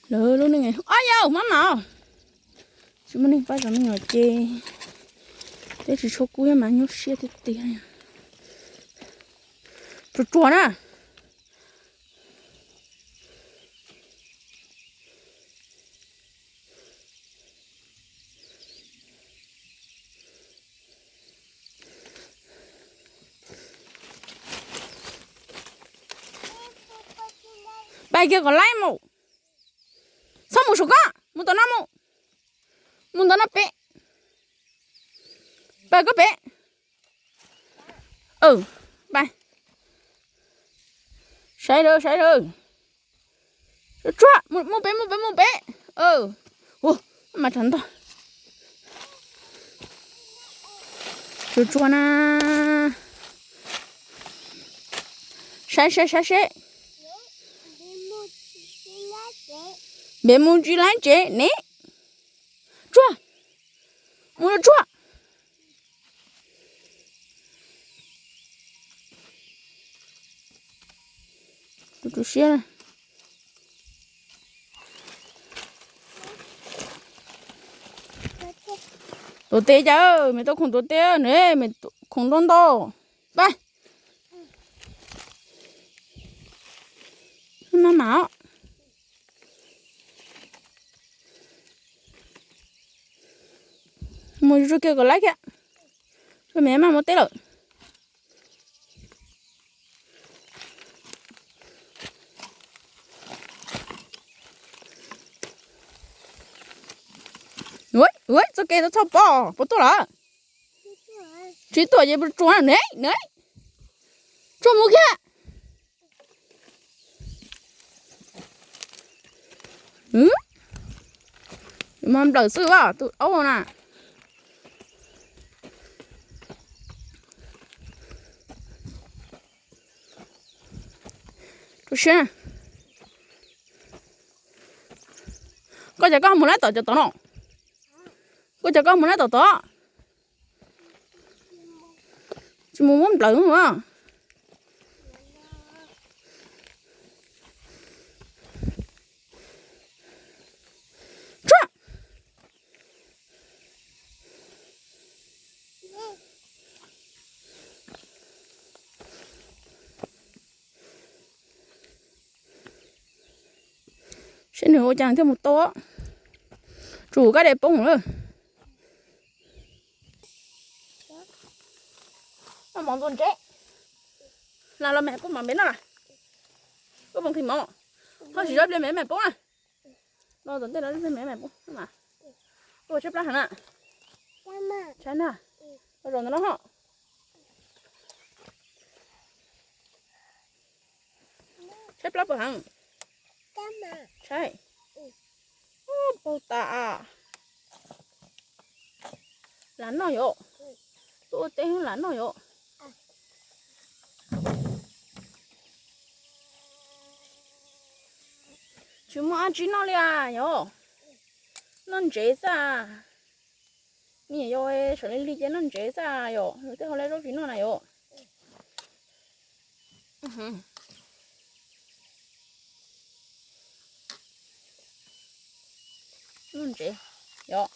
Lawv lub neej, ob yau mab mam, tsis muaj neeg pab zov me nyuam ces twb tsis tshua kub mas nyuaj siab tiag tiag. Tsuag tsuag na. Pais kiag kom laib mus. Txhob mus saum koj, mus tom no mus. Mus tom no pem. Pais koj pem. Pais. Saib lawm, saib lawm. Tsuag, mus pem, mus pem, mus pem. Ua, mas tshav ntog. Tsuag tsuag na. Saib seb, saib seb. Npem mus tsis laib tsev ne. Tsuag, mus tsuag. Tus siab. Tuav tes cas, me tau khoom tuav tes ne, me khoom ntau ntau. Pab. Maj mam. Mus tsuag kiag kom laib kiag. Tsuag me maj mus teb lawm. Ua, txoj kev tau txhoj pom, puas tuaj lawm? Tsis tuaj ces tsuag ne, ne. Tsuag mus kiag. Mas nplawm xwb as tus aub na. Koj cas koj mus laib tom cov tod no? Koj cas koj mus laib tom tod? Tsis mus muab nplawm a. Seb nws ua cas thiaj mus tau. Tsum kab de poob lawm. Noj mov ntxuag ntses. Las los me kuj mam npe noj las. Kuj mus nqhis mov. Ho tsis zov pliag me me poob na. Los tom ntej no ib pliag me me poob mas. Ua tshaib plab heev na. Tshaib na. Los zaum ntawm no ho. Tshaib plab puas heev? Tshaib. Paug tas. Lam noj yom. Tuaj ua teb lam noj yom. Tsis muaj dab tsi noj li as yom. Noj ntsev xwb. Me nyuam yaus sawv li lig ces noj ntsev xwb yom, nws tej hauv lawv zaub tsis noj na yom. Noj ntsev yom.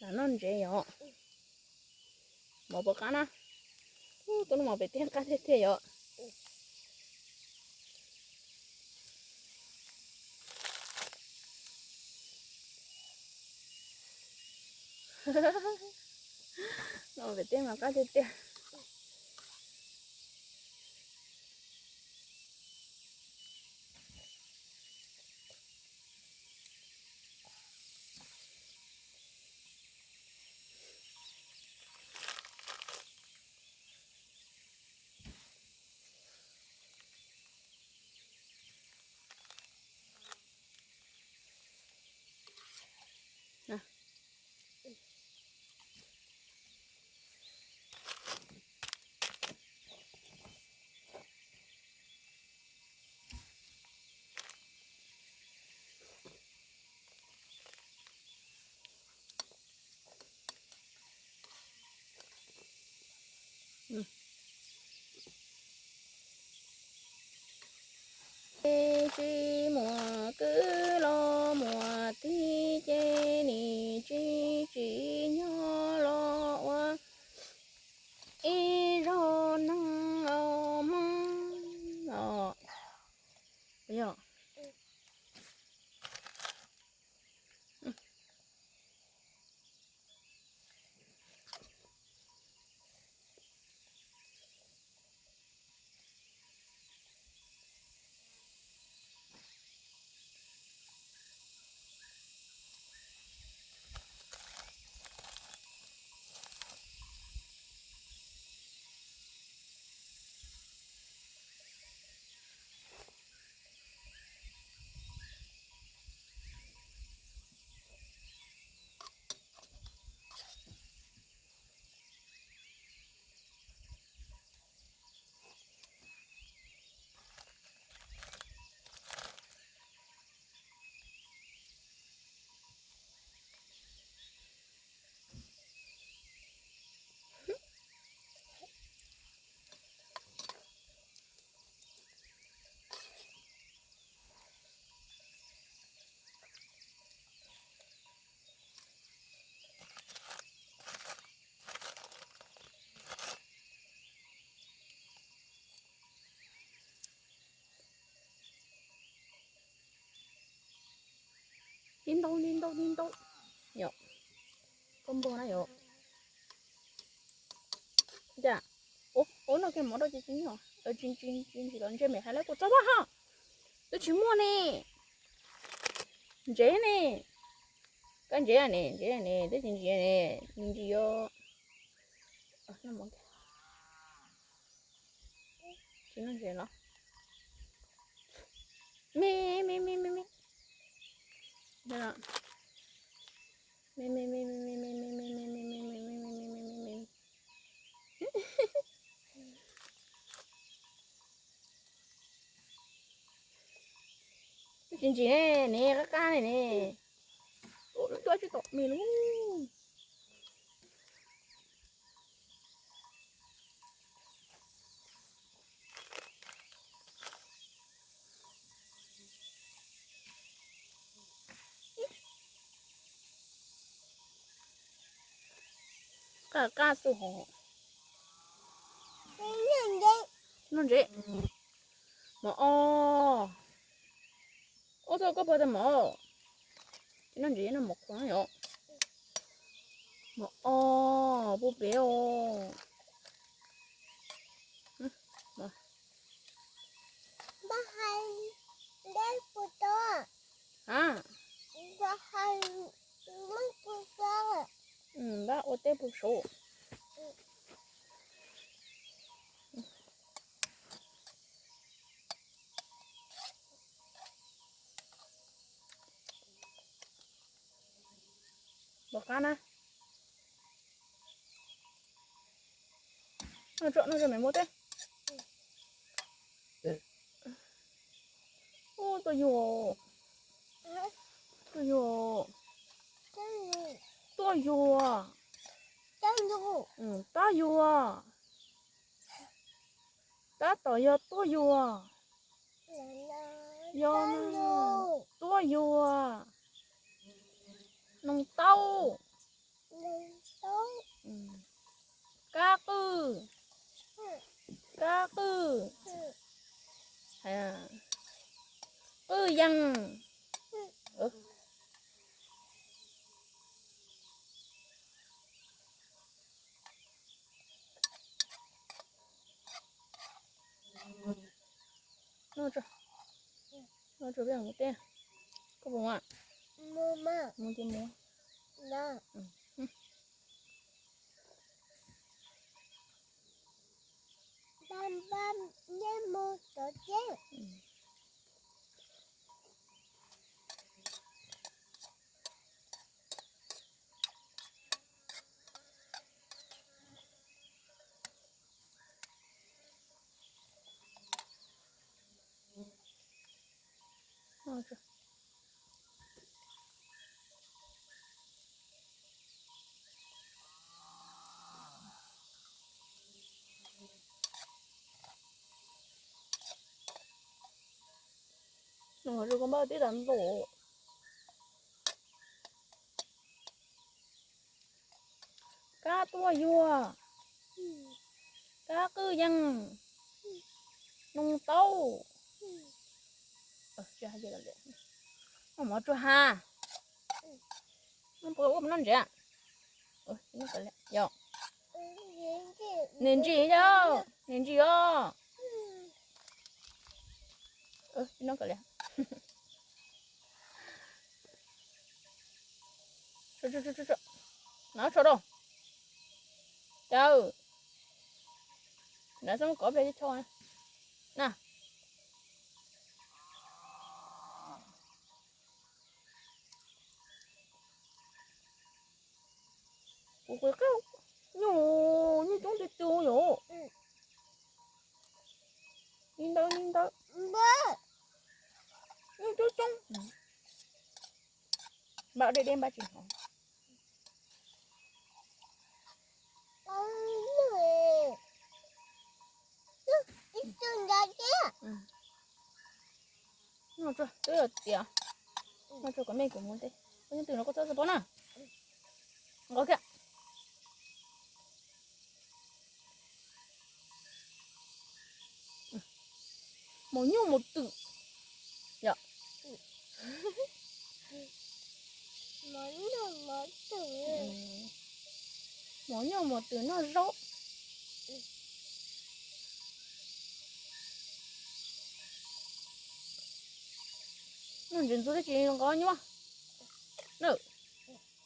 Lam noj ntsev yom. Mov puas qab na? Tuaj noj mov pem teb qab tiag tiag yom. Noj pem teb mas qab tiag tiag. Ces tsis muaj kwv los muaj tij, ces nim tsis tsim nyog los ua ib zaug neeg os Hmoob os. Yog. Tib ntau, tib ntau, tib ntau. Yom, koj npog na yom. Cas, ua no kiag mov rau ces tsis nyog, tsis, tsis, tsis ntsim los ntshe me hais lawv kuv txob vaj ho. Twb tsis muaj ne. Ntsev ne. Koj ntsev ne, ntsev ne, twb tsis ntsim ne, me ntsis os. Tsis noj ntsev los. Me, me, me, me, me. Me, me, me, me, me, me, me, me, me, me, me, me, me, me, me, me, me, me. Twb tsis ntsim ne, ne qab qab ne ne. Ua tsis tom me lub. Qab qab xwb hos. Noj ntsev. Mov os. Ua txoj koj pog tag mov. Noj ntsev noj mov qhuav yom. Mov os, pub pem os. Npab ua teb pub saud. Boj qab na. Noj tso, noj tso me muab teb. Ub, tuaj yuag. Tuaj yuag. Tuaj yuag. Tab yuag. Tab tom yog tuaj yuag. Yog tuaj yuag. Noo taub. Kab qwj. Kab qwj. Qwj yees. Noj tso, noj tso peb mus teb. Koj puas mus? Mus ces mus. Nws ho zoo kua npauj tib tag npaum. Kab tuaj yuag, kab qwj yees, noo taub. Mov tsuag ha, noj puas ua noj ntsev. Yog, nws ntsim, yog nws ntsim os. No tso rau. Caw. Nrad xwb muab kov pliag cov cho na. Kuv qhia qab, nyuj, nyuj coob tiag tiag yom. Ni ntawd, ni ntawd. Nyuj coob coob. Npaj deb deb npaj tsis hnov. Noj tsuag twb yog tias, noj tsuag kom me kuv mus ntej. Koj nyob twg no koj txhob txog pob na. Nqos kiag. Mos nyuj mos twm. Yog. Mos nyuj mos twm noj zaub. Noj ntsev ntxuav thiab tsis nqos nyuaj. Na,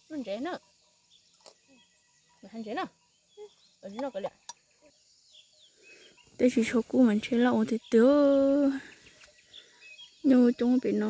noj ntsev na. Hais ntsev na. Tsis noj kav liam. Teb tsis tshua kub mas ntshe laj ua tiag tiag. Nyuj coob pem no.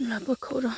Los puag khaum rau.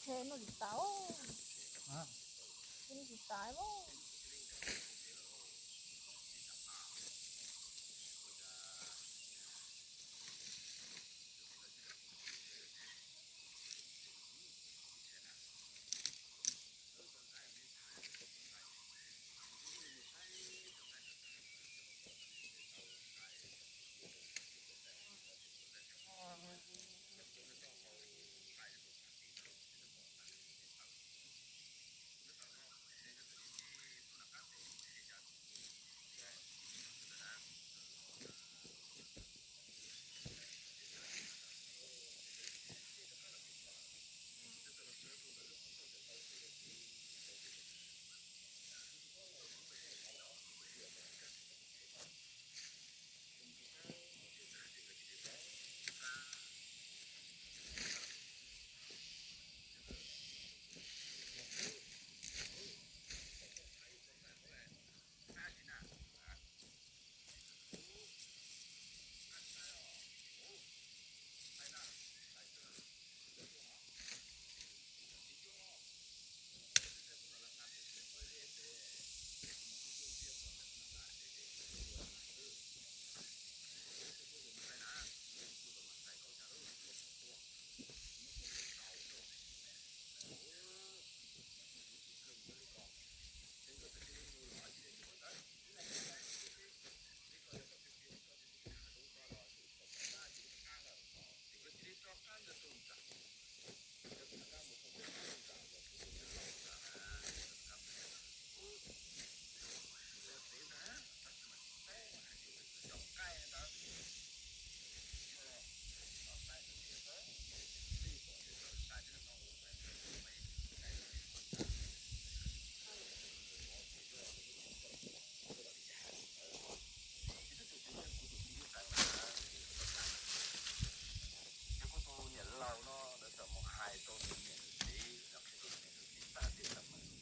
He, no tsis tas. He, no tsis tas. Ces kuv tus niam laus no lawv txawm mus hais rau nws niam nws txiv, los qhia rau nws niam nws txiv tag tias txawm mus,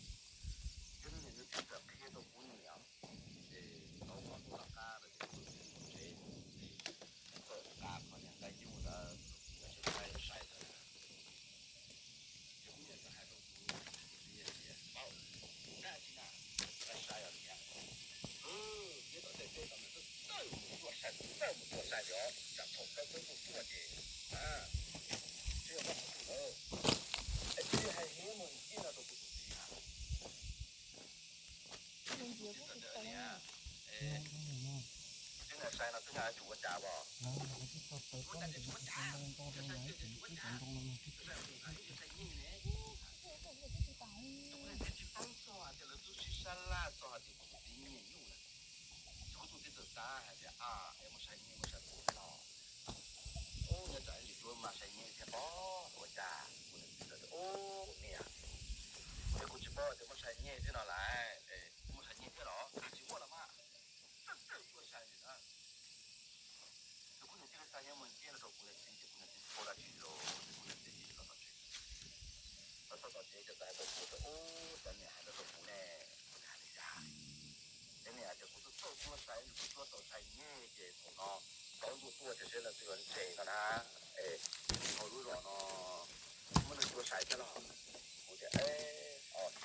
ces nws niam nws txiv txawm qhia rau kuv niam, ces tau kom tuaj lawv qab lawm ces kuv tus txiv mus tsev, ces txawm nqa qhov niag nqaij nyuj ntawd, nqa sai sai ntawd. Ces kuv niam txawm hais rau kuv tus txiv tias, Paub, dab tsi na, sai sai os niam. Nyob tom tej teb tom ntawd txawj mus cuab sai, txawj mus cuab sai li os, tsam thaum koj txawj mus cuab ces, a, tsis yog koj qhov twg lawm. Es tsis hais heev mus ib no rau kuv tus txiv na. Twb niam sai no twb nqa tsum ua cas os. Ua cas ces tsum ua cas, sai ces tsum ua cas. Tus sai tus nqa ib ces sai nyiaj ne. Tus kuv niam txiv tsis paub txog hais tias lawv twb sib sab laj txog hais tias kuv tus txiv nyiam nyuj na. Ces kuv tus txiv txawm xav hais tias, a, es muaj sai nyiaj muaj sai pum thiab no. Ub, nyob tsam ib ntsis tuaj mas sai nyiaj thiab pob, ua cas kuv niam txiv txawm tias, Ub, niam, es kuv tsis paub tias muaj sai nyiaj thiab no lawm, es muaj sai nyiaj thiab los tsis muaj los mas, txawj txawj cuab sai li na. Ces kuv niam txiv li xa nyiaj mus cia rau kuv niam txiv ces kuv niam txiv tsis paub dab tsi li, ces kuv niam txiv cia li los txog tsev. Los txog tom tsev ces txawm hais rau kuv tias, Ub, cov niam hais rau kuv ne, kuv hais li cas? Cov niam tias kuv twb txawj cuab sai, kuv cuab tau sai nyiaj ces thaum no tau ntuj tuaj ces seb leej twg yuav ntshe no na. Es hauv lub zos no muaj neeg cuab sai thiab los? Kuv tias,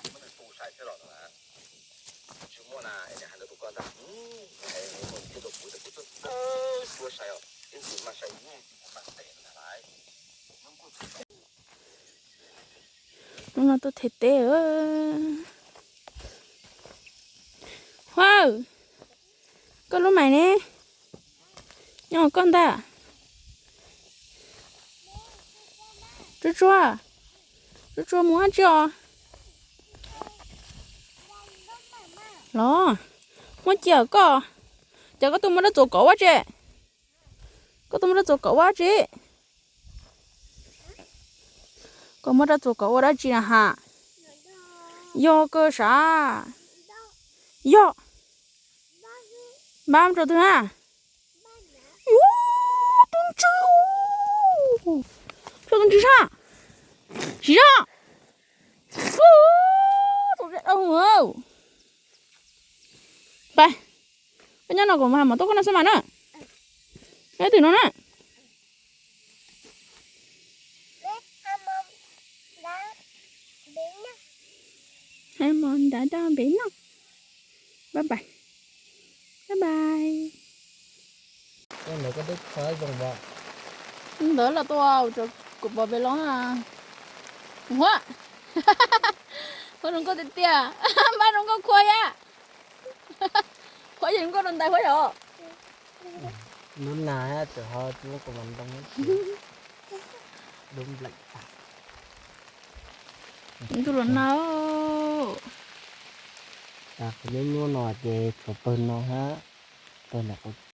Muaj neeg tu sai thiab los no na? Tsis muaj na, es niam hais ntawd rau koj ntag. Niam hais mus cia rau kuv tias kuv twb txawj cuab sai os, ib ntsis mas sai nyiaj ces kuv mas tes no ntag lauj. Hnub no tuaj them teb. Huav, koj lub mais ne? Nyob koj ntag. Tsuag tsuag, tsuag tsuag mus dab tsi os? Los, muab cia koj, ces koj tuaj muab dab txuas kov ua tse. Tuaj muab rab txuas kaum ua dab tsi? Koj muab rab txuas kaum ua dab tsi na has? Yog kawg sav. Yog. Npaj rau twg na? Ub, tub ntswg. Tub ntswg sab. Siv zog. Ub, txaus zeb dau. Pais, koj nyob no kuv mam tuaj koj no xwb mas na. Nyob twg no na? Hais mos nrad daj npem no. Bye bye. Bye bye. Ntawd los tua kuv pom pem los. Huab, huab zoo nkauj tiag tiag. Npaj zoo nkauj khuab yam. Khuab yam zoo nkauj rau ntais huab yom. Lub nas tseem ho tsis muaj kuv mas ntoo. Lub nplaim tas. Ntuj los nag. Tas kuv nyuaj nyuaj no ces tshuav pawg no hab. Pawg no kuv